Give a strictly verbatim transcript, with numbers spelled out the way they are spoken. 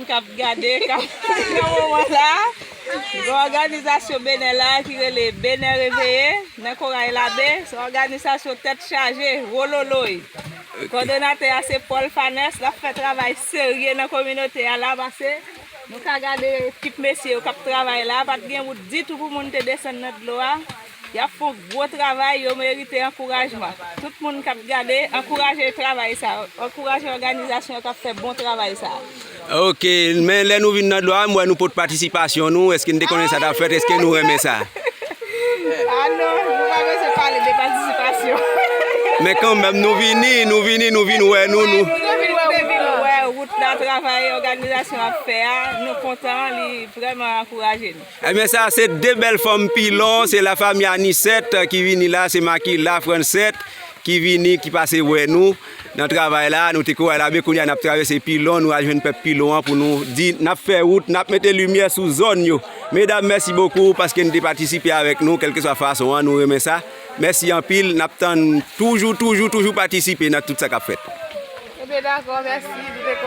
K ap gade, k ap nan moman la. Gen òganizasyon Benè la ki rele Benè Reveye nan Koray Labe. Se òganizasyon tèt chaje, wololoy. Kòdonatè a se Paul Fanès, l ap fè travay serye nan kominote a la, pase nou ka gade ekip mesye yo k ap travay la, pa t gen wout ditou pou moun te desann nan dlo a. Y ap fè yon gwo travay, yo merite ankourajman. Tout moun k ap gade, ankouraje travay sa, ankouraje òganizasyon k ap fè bon travay sa. Ok, men lè nou vin nan dlo a, m wè nou pot patisipasyon nou. Èske n te konnen sa t ap fèt? Èske nou renmen sa? Ah non, nou pa bezwen pale de patisipasyon. Men kanmenm, nou vini, nou vini, nou vin wè nou, nou. Nou vin wè wout la, travay òganizasyon ap fè a, nou kontan, li vrèman ankouraje nou. Ebyen, sa se de bèl fanm Pilon, se la fami Anisèt ki vini la, se Makila Fransèt ki vini, ki pase wè nou nan travay la. Nou te Koray Labe, kounye a n ap travèse Pilon, nou al jwenn pèp Pilon an pou nou di n ap fè wout, n ap mete limyè sou zòn yo. Medam, mèsi bokou paske n te patisipe avèk nou, kèlkeswa fason an, nou renmen sa. Mèsi anpil, n ap tann toujou, toujou, toujou patisipe nan tout sa k ap fèt. Ebyen, dakò, mèsi.